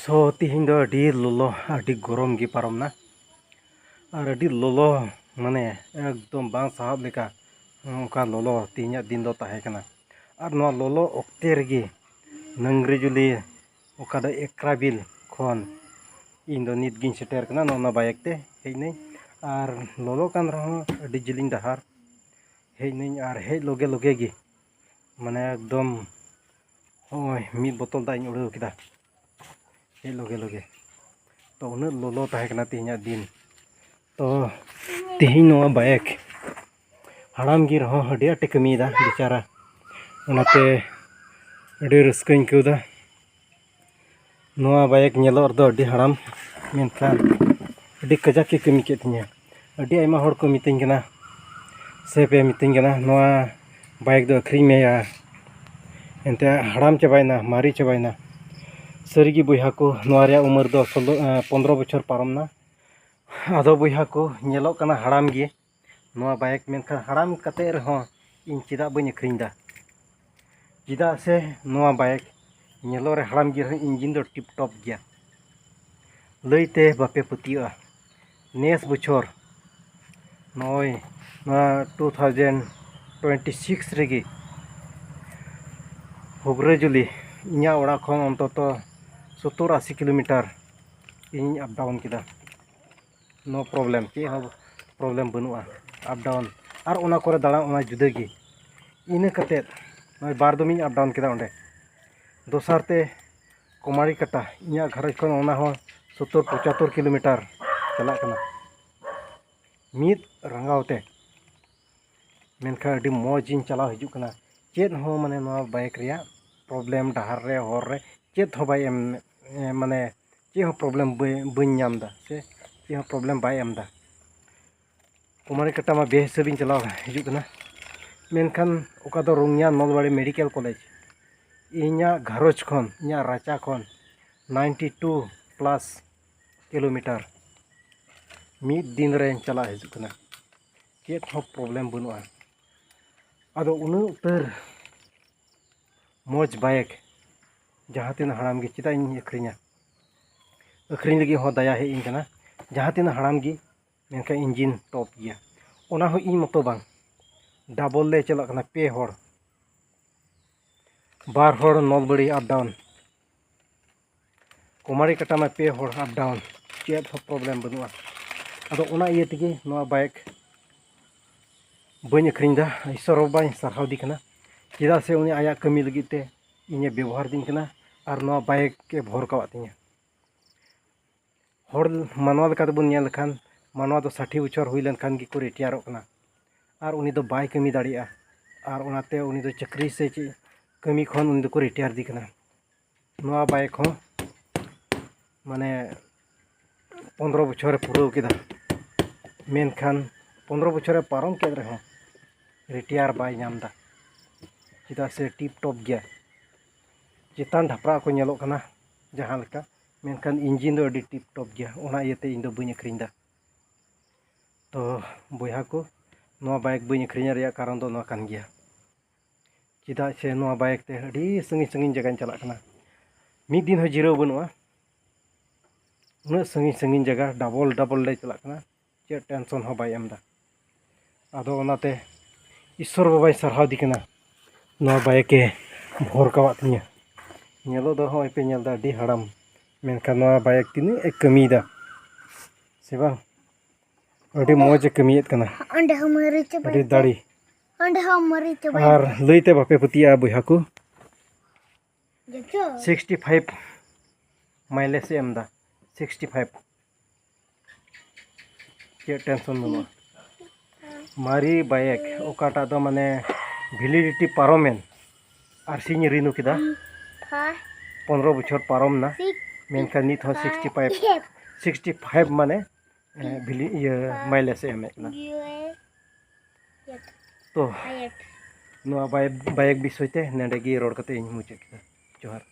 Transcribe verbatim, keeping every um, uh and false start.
ᱛᱚ ᱛᱤᱦᱤᱧ ᱫᱚ ᱟᱹᱰᱤ ᱞᱚᱞᱚ, ᱟᱹᱰᱤ ᱜᱚᱨᱚᱢ ᱜᱮ ᱯᱟᱨᱚᱢ ᱱᱟ᱾ ᱟᱨ ᱟᱹᱰᱤ ᱞᱚᱞᱚ, ᱢᱟᱱᱮ ᱮᱠᱫᱚᱢ ᱵᱟᱝ ᱥᱟᱦᱟᱣ ᱞᱮᱠᱟ ᱚᱱᱠᱟ ᱞᱚᱞᱚ ᱛᱮᱦᱮᱧᱟᱜ ᱫᱤᱱ ᱫᱚ ᱛᱟᱦᱮᱸ ᱠᱟᱱᱟ᱾ ᱟᱨ ᱱᱚᱣᱟ ᱞᱚᱞᱚ ᱚᱠᱛᱮ ᱨᱮᱜᱮ ᱱᱟᱝᱜᱽᱨᱤᱡᱩᱞᱤ, ᱚᱠᱟ ᱫᱚ ᱮᱠᱨᱟᱵᱤᱞ ᱠᱷᱚᱱ ᱤᱧ ᱫᱚ ᱱᱤᱛ ᱜᱤᱧ ᱥᱮᱴᱮᱨ ᱠᱟᱱᱟ᱾ ᱱᱚᱜᱼᱚ ᱱᱚᱣᱟ ᱵᱟᱭᱤᱠ ᱛᱮ ᱦᱮᱡ ᱱᱟᱹᱧ᱾ ᱟᱨ ᱞᱚᱞᱚ ᱠᱟᱱ ᱨᱮᱦᱚᱸ ᱟᱹᱰᱤ ᱡᱤᱞᱤᱧ ᱰᱟᱦᱟᱨ ᱦᱮᱡ ᱱᱟᱹᱧ᱾ ᱟᱨ ᱦᱮᱡ ᱞᱚᱜᱮ ᱞᱚᱜᱮ ᱜᱮ, ᱢᱟᱱᱮ ᱮᱠᱫᱚᱢ ᱱᱚᱜᱼᱚᱭ ᱢᱤᱫ ᱵᱚᱛᱚᱞ ᱫᱟᱜ ᱤᱧ ᱩᱲᱟᱹᱣ ᱠᱮᱫᱟ ᱦᱮᱡ ᱞᱚᱜᱮ ᱞᱚᱜᱮ᱾ ᱛᱚ ᱩᱱᱟᱹᱜ ᱞᱚᱞᱚ ᱛᱟᱦᱮᱸ ᱠᱟᱱᱟ ᱛᱮᱦᱮᱧᱟᱜ ᱫᱤᱱ᱾ ᱛᱚ ᱛᱮᱦᱮᱧ ᱱᱚᱣᱟ ᱵᱟᱭᱤᱠ ᱦᱟᱲᱟᱢ ᱜᱮ ᱨᱮᱦᱚᱸ ᱟᱹᱰᱤ ᱟᱸᱴᱮ ᱠᱟᱹᱢᱤᱭᱮᱫᱟ ᱵᱮᱪᱟᱨᱟ᱾ ᱚᱱᱟᱛᱮ ᱟᱹᱰᱤ ᱨᱟᱹᱥᱠᱟᱹᱧ ᱟᱹᱭᱠᱟᱹᱣᱫᱟ᱾ ᱱᱚᱣᱟ ᱵᱟᱭᱤᱠ ᱧᱮᱞᱚᱜ ᱨᱮᱫᱚ ᱟᱹᱰᱤ ᱦᱟᱲᱟᱢ, ᱢᱮᱱᱠᱷᱟᱱ ᱟᱹᱰᱤ ᱠᱟᱡᱟᱠ ᱮ ᱠᱟᱹᱢᱤ ᱠᱮᱫ ᱛᱤᱧᱟᱹ᱾ ᱟᱹᱰᱤ ᱟᱭᱢᱟ ᱦᱚᱲ ᱠᱚ ᱢᱤᱛᱟᱹᱧ ᱠᱟᱱᱟ, ᱥᱮ ᱯᱮ ᱢᱤᱛᱟᱹᱧ ᱠᱟᱱᱟ, "ᱱᱚᱣᱟ ᱵᱟᱭᱤᱠ ᱫᱚ ᱟᱹᱠᱷᱨᱤᱧ ᱢᱮ ᱭᱟ, ᱮᱱᱛᱮ ᱦᱟᱲᱟᱢ ᱪᱟᱵᱟᱭᱮᱱᱟ, ᱢᱟᱨᱮ ᱪᱟᱵᱟᱭᱮᱱᱟ᱾" ᱥᱟᱹᱨᱤᱜᱮ ᱵᱚᱭᱦᱟ ᱠᱚ, ᱱᱚᱣᱟ ᱨᱮᱭᱟᱜ ᱩᱢᱮᱨ ᱫᱚ ᱥᱳᱞᱳ, ᱮᱸ, ᱯᱚᱱᱫᱽᱨᱚ ᱵᱚᱪᱷᱚᱨ ᱯᱟᱨᱚᱢ ᱱᱟ᱾ ᱟᱫᱚ ᱵᱚᱭᱦᱟ ᱠᱚ, ᱧᱮᱞᱚᱜ ᱠᱟᱱᱟ ᱦᱟᱲᱟᱢ ᱜᱮ ᱱᱚᱣᱟ ᱵᱟᱭᱤᱠ, ᱢᱮᱱᱠᱷᱟᱱ ᱦᱟᱲᱟᱢ ᱠᱟᱛᱮ ᱨᱮᱦᱚᱸ ᱤᱧ ᱪᱮᱫᱟᱜ ᱵᱟᱹᱧ ᱟᱹᱠᱷᱨᱤᱧ ᱫᱟ? ᱪᱮᱫᱟᱜ ᱥᱮ ᱱᱚᱣᱟ ᱵᱟᱭᱤᱠ ᱧᱮᱞᱚᱜ ᱨᱮ ᱦᱟᱲᱟᱢ ᱜᱮ ᱨᱮᱦᱚᱸ ᱤᱧᱡᱤᱱ ᱫᱚ ᱴᱤᱯ ᱴᱚᱯ ᱜᱮᱭᱟ᱾ ᱞᱟᱹᱭᱛᱮ ᱵᱟᱯᱮ ᱯᱟᱹᱛᱭᱟᱹᱜᱼᱟ, ᱱᱮᱥ ᱵᱚᱪᱷᱚᱨ ᱱᱚᱜᱼᱚᱭ ᱱᱚᱣᱟ ᱴᱩ ᱛᱷᱟᱣᱡᱮᱱᱰ ᱴᱩᱭᱮᱱᱴᱤ ᱥᱤᱠᱥ ᱨᱮᱜᱮ ᱦᱩᱜᱽᱨᱟᱹᱡᱩᱞᱤ ᱤᱧᱟᱹᱜ ᱚᱲᱟᱜ ᱠᱷᱚᱱ ᱚᱱᱛᱚᱛᱚ ᱥᱚᱛᱛᱚᱨ ᱟᱥᱤ ᱠᱤᱞᱳᱢᱤᱴᱟᱨ ᱤᱧ ᱟᱯ ᱰᱟᱣᱩᱱ ᱠᱮᱫᱟ᱾ ᱱᱳ ᱯᱨᱚᱵᱞᱮᱢ, ᱪᱮᱫ ᱦᱚᱸ ᱯᱨᱚᱵᱞᱮᱢ ᱵᱟᱹᱱᱩᱜᱼᱟ᱾ ᱟᱯ ᱰᱟᱣᱩᱱ ᱟᱨ ᱚᱱᱟ ᱠᱚᱨᱮ ᱫᱟᱬᱟᱱ ᱚᱱᱟ ᱡᱩᱫᱟᱹ ᱜᱮ᱾ ᱤᱱᱟᱹ ᱠᱟᱛᱮᱫ ᱱᱚᱜᱼᱚᱭ ᱵᱟᱨ ᱫᱚᱢᱤᱧ ᱟᱯ ᱰᱟᱣᱩᱱ ᱠᱮᱫᱟ ᱚᱸᱰᱮ᱾ ᱫᱚᱥᱟᱨ ᱛᱮ ᱠᱚᱢᱟᱨᱤ ᱠᱟᱴᱟ, ᱤᱧᱟᱹᱜ ᱜᱷᱟᱨᱚᱸᱡᱽ ᱠᱷᱚᱱ ᱚᱱᱟ ᱦᱚᱸ ᱥᱚᱛᱛᱚᱨ ᱯᱚᱸᱪᱟᱛᱛᱳᱨ ᱠᱤᱞᱳᱢᱤᱴᱟᱨ ᱪᱟᱞᱟᱜ ᱠᱟᱱᱟ ᱢᱤᱫ ᱨᱟᱸᱜᱟᱣ ᱛᱮ᱾ ᱢᱮᱱᱠᱷᱟᱱ ᱟᱹᱰᱤ ᱢᱚᱡᱽ ᱤᱧ ᱪᱟᱞᱟᱣ ᱦᱤᱡᱩᱜ ᱠᱟᱱᱟ᱾ ᱪᱮᱫ ᱦᱚᱸ ᱢᱟᱱᱮ ᱱᱚᱣᱟ ᱵᱟᱭᱤᱠ ᱨᱮᱭᱟᱜ ᱯᱨᱚᱵᱞᱮᱢ, ᱰᱟᱦᱟᱨ ᱨᱮ, ᱦᱚᱨ ᱨᱮ ᱪᱮᱫ ᱦᱚᱸ ᱵᱟᱭ ᱮᱢ, ᱮ, ᱢᱟᱱᱮ ᱪᱮᱫ ᱦᱚᱸ ᱯᱨᱚᱵᱞᱮᱢ ᱵᱟᱹᱧ, ᱵᱟᱹᱧ ᱧᱟᱢ ᱮᱫᱟ ᱥᱮ ᱪᱮᱫ ᱦᱚᱸ ᱯᱨᱚᱵᱞᱮᱢ ᱵᱟᱭ ᱮᱢ ᱮᱫᱟ᱾ ᱠᱚᱢᱟᱨᱤ ᱠᱟᱴᱟ ᱢᱟ ᱵᱮᱥ ᱦᱤᱥᱟᱹᱵ ᱤᱧ ᱪᱟᱞᱟᱣ ᱦᱤᱡᱩᱜ ᱠᱟᱱᱟ, ᱢᱮᱱᱠᱷᱟᱱ ᱚᱠᱟ ᱫᱚ ᱨᱚᱝᱭᱟ ᱱᱚᱞᱵᱟᱲᱤ ᱢᱮᱰᱤᱠᱮᱞ ᱠᱚᱞᱮᱡᱽ, ᱤᱧᱟᱹᱜ ᱜᱷᱟᱨᱚᱸᱡᱽ ᱠᱷᱚᱱ, ᱤᱧᱟᱹᱜ ᱨᱟᱪᱟ ᱠᱷᱚᱱ ᱱᱟᱭᱤᱱᱴᱤ ᱴᱩ ᱯᱞᱟᱥ ᱠᱤᱞᱳᱢᱤᱴᱟᱨ ᱢᱤᱫ ᱫᱤᱱ ᱨᱮᱧ ᱪᱟᱞᱟᱜ ᱦᱤᱡᱩᱜ ᱠᱟᱱᱟ, ᱪᱮᱫ ᱦᱚᱸ ᱯᱨᱚᱵᱞᱮᱢ ᱵᱟᱹᱱᱩᱜᱼᱟ᱾ ᱟᱫᱚ ᱩᱱᱟᱹᱜ ᱩᱛᱟᱹᱨ ᱢᱚᱡᱽ ᱵᱟᱭᱤᱠ ᱡᱟᱦᱟᱸ ᱛᱤᱱᱟᱹᱜ ᱦᱟᱲᱟᱢ ᱜᱮ ᱪᱮᱫᱟᱜ ᱤᱧ ᱟᱹᱠᱷᱨᱤᱧᱟ? ᱟᱹᱠᱷᱨᱤᱧ ᱞᱟᱹᱜᱤᱫ ᱦᱚᱸ ᱫᱟᱭᱟ ᱦᱮᱡ ᱤᱧ ᱠᱟᱱᱟ᱾ ᱡᱟᱦᱟᱸ ᱛᱤᱱᱟᱹᱜ ᱦᱟᱲᱟᱢ ᱜᱮ, ᱢᱮᱱᱠᱷᱟᱱ engine top ᱜᱮᱭᱟ᱾ ᱚᱱᱟ ᱦᱚᱸ ᱤᱧ ᱢᱚᱛᱚ ᱵᱟᱝ, double ᱞᱮ ᱪᱟᱞᱟᱜ ᱠᱟᱱᱟ, ᱯᱮ ᱦᱚᱲ᱾ ᱵᱟᱨ ᱦᱚᱲ ᱱᱚᱞᱵᱟᱲᱤ up down, ᱠᱚᱢᱟᱨᱤ ᱠᱟᱴᱟ ᱢᱟ ᱯᱮ ᱦᱚᱲ up down, ᱪᱮᱫ ᱦᱚᱸ problem ᱵᱟᱹᱱᱩᱜᱼᱟ᱾ ᱟᱫᱚ ᱚᱱᱟ ᱤᱭᱟᱹ ᱛᱮᱜᱮ ᱱᱚᱣᱟ bike ᱵᱟᱹᱧ ᱟᱹᱠᱷᱨᱤᱧ ᱮᱫᱟ᱾ ᱤᱥᱥᱚᱨ ᱵᱟᱵᱟᱧ ᱥᱟᱨᱦᱟᱣ ᱫᱮ ᱠᱟᱱᱟ, ᱪᱮᱫᱟᱜ ᱥᱮ ᱩᱱᱤ ᱟᱭᱟᱜ ᱠᱟᱹᱢᱤ ᱞᱟᱹᱜᱤᱫ ᱛᱮ ᱤᱧᱮ ᱵᱮᱵᱚᱦᱟᱨ ᱫᱤᱧ ᱠᱟᱱᱟ ᱟᱨ ᱱᱚᱣᱟ bike ᱮ ᱵᱷᱚᱨ ᱠᱟᱣᱟᱫ ᱛᱤᱧᱟᱹ᱾ ᱦᱚᱲ ᱢᱟᱱᱣᱟ ᱞᱮᱠᱟ ᱛᱮᱵᱚᱱ ᱧᱮᱞ ᱞᱮᱠᱷᱟᱱ, ᱢᱟᱱᱣᱟ ᱫᱚ ᱥᱟᱴᱷᱤ ᱵᱚᱪᱷᱚᱨ ᱦᱩᱭ ᱞᱮᱱᱠᱷᱟᱱ ᱜᱮᱠᱚ retireᱚᱜ ᱠᱟᱱᱟ, ᱟᱨ ᱩᱱᱤ ᱫᱚ ᱵᱟᱭ ᱠᱟᱹᱢᱤ ᱫᱟᱲᱮᱭᱟᱜᱼᱟ, ᱟᱨ ᱚᱱᱟᱛᱮ ᱩᱱᱤ ᱫᱚ ᱪᱟᱹᱠᱨᱤ ᱥᱮ ᱪᱮᱫ ᱠᱟᱹᱢᱤ ᱠᱷᱚᱱ ᱩᱱᱤ ᱫᱚᱠᱚ retire ᱫᱮ ᱠᱟᱱᱟ᱾ ᱱᱚᱣᱟ bike ᱦᱚᱸ ᱢᱟᱱᱮ ᱯᱚᱱᱨᱚ ᱵᱚᱪᱷᱚᱨᱮ ᱯᱩᱨᱟᱹᱣ ᱠᱮᱫᱟ, ᱢᱮᱱᱠᱷᱟᱱ ᱯᱚᱱᱨᱚ ᱵᱚᱪᱷᱚᱨᱮ ᱯᱟᱨᱚᱢ ᱠᱮᱫ ᱨᱮᱦᱚᱸ retire ᱵᱟᱭ ᱧᱟᱢ ᱮᱫᱟ, ᱪᱮᱫᱟᱜ ᱥᱮ tip top ᱜᱮᱭᱟ᱾ ᱪᱮᱛᱟᱱ ᱰᱷᱟᱯᱨᱟᱜ ᱠᱚ ᱧᱮᱞᱚᱜ ᱠᱟᱱᱟ ᱡᱟᱦᱟᱸ ᱞᱮᱠᱟ, ᱢᱮᱱᱠᱷᱟᱱ engine ᱫᱚ ᱟᱹᱰᱤ tip top ᱜᱮᱭᱟ, ᱚᱱᱟ ᱤᱭᱟᱹᱛᱮ ᱤᱧ ᱫᱚ ᱵᱟᱹᱧ ᱟᱹᱠᱷᱨᱤᱧ ᱮᱫᱟ᱾ ᱛᱚ ᱵᱚᱭᱦᱟ ᱠᱚ, ᱱᱚᱣᱟ bike ᱵᱟᱹᱧ ᱟᱹᱠᱷᱨᱤᱧ ᱨᱮᱭᱟᱜ ᱠᱟᱨᱚᱱ ᱫᱚ ᱱᱚᱣᱟ ᱠᱟᱱ ᱜᱮᱭᱟ, ᱪᱮᱫᱟᱜ ᱥᱮ ᱱᱚᱣᱟ bike ᱛᱮ ᱟᱹᱰᱤ ᱥᱟᱺᱜᱤᱧ ᱥᱟᱺᱜᱤᱧ ᱡᱟᱭᱜᱟᱧ ᱪᱟᱞᱟᱜ ᱠᱟᱱᱟ᱾ ᱢᱤᱫ ᱫᱤᱱ ᱦᱚᱸ ᱡᱤᱨᱟᱹᱣ ᱵᱟᱹᱱᱩᱜᱼᱟ, ᱩᱱᱟᱹᱜ ᱥᱟᱺᱜᱤᱧ ᱥᱟᱺᱜᱤᱧ ᱡᱟᱭᱜᱟ double double ᱞᱮ ᱪᱟᱞᱟᱜ ᱠᱟᱱᱟ, ᱪᱮᱫ tension ᱦᱚᱸ ᱵᱟᱭ ᱮᱢ ᱮᱫᱟ᱾ ᱟᱫᱚ ᱚᱱᱟᱛᱮ ᱤᱥᱥᱚᱨ ᱵᱟᱵᱟᱧ ᱥᱟᱨᱦᱟᱣ ᱫᱮ ᱠᱟᱱᱟ, ᱱᱚᱣᱟ bike ᱮ ᱵᱷᱚᱨ ᱠᱟᱣᱟᱫ ᱛᱤᱧᱟᱹ᱾ ᱧᱮᱞᱚᱜ ᱫᱚ ᱦᱚᱸᱜᱼᱚᱭ ᱯᱮ ᱧᱮᱞ ᱮᱫᱟ ᱟᱹᱰᱤ ᱦᱟᱲᱟᱢ, ᱢᱮᱱᱠᱷᱟᱱ ᱱᱚᱣᱟ bike ᱛᱤᱱᱟᱹᱜ ᱮ ᱠᱟᱹᱢᱤᱭᱮᱫᱟ ᱥᱮ ᱵᱟᱝ, ᱟᱹᱰᱤ ᱢᱚᱡᱽ ᱮ ᱠᱟᱹᱢᱤᱭᱮᱫ ᱠᱟᱱᱟ, ᱚᱸᱰᱮ ᱦᱚᱸ ᱢᱟᱹᱨᱤᱪ ᱪᱟᱵᱟᱭ ᱟᱹᱰᱤ ᱯᱮ᱾ ᱫᱟᱲᱮ᱾ ᱚᱸᱰᱮ ᱦᱚᱸ ᱢᱟᱹᱨᱤᱪ ᱪᱟᱵᱟᱭ ᱟᱨ ᱯᱮ᱾ ᱞᱟᱹᱭᱛᱮ ᱵᱟᱯᱮ ᱯᱟᱹᱛᱭᱟᱹᱜᱼᱟ ᱵᱚᱭᱦᱟ ᱠᱚ, ᱡᱚᱡᱚ᱾ Sixty five mileage ᱮ ᱮᱢ ᱮᱫᱟ, sixty five᱾ ᱪᱮᱫ tension ᱵᱟᱹᱱᱩᱜᱼᱟ᱾ ᱢᱟᱨᱮ bike ᱚᱠᱟᱴᱟᱜ ᱫᱚ ᱢᱟᱱᱮ validity ᱯᱟᱨᱚᱢᱮᱱ, ᱟᱨ ᱥᱤᱧ renew ᱠᱮᱫᱟ, ᱯᱷᱟ᱾ ᱯᱚᱱᱨᱚ ᱵᱚᱪᱷᱚᱨ ᱯᱟᱨᱚᱢ ᱮᱱᱟ, ᱥᱤᱠᱥ ᱢᱮᱱᱠᱷᱟᱱ ᱱᱤᱛ ᱦᱚᱸ five. Sixty five, sixty five ᱢᱟᱱᱮ ᱮ, ᱵᱷᱤᱞᱤ-, ᱤᱭᱟᱹ, mileage ᱮ ᱮᱢᱮᱫ ᱠᱟᱱᱟ᱾ ᱛᱚ, ᱱᱚᱣᱟ bike, bike ᱵᱤᱥᱚᱭ ᱛᱮ ᱱᱚᱰᱮ ᱜᱮ ᱨᱚᱲ ᱠᱟᱛᱮ ᱤᱧ ᱢᱩᱪᱟᱹᱫ ᱠᱮᱫᱟ᱾ ᱡᱚᱦᱟᱨ᱾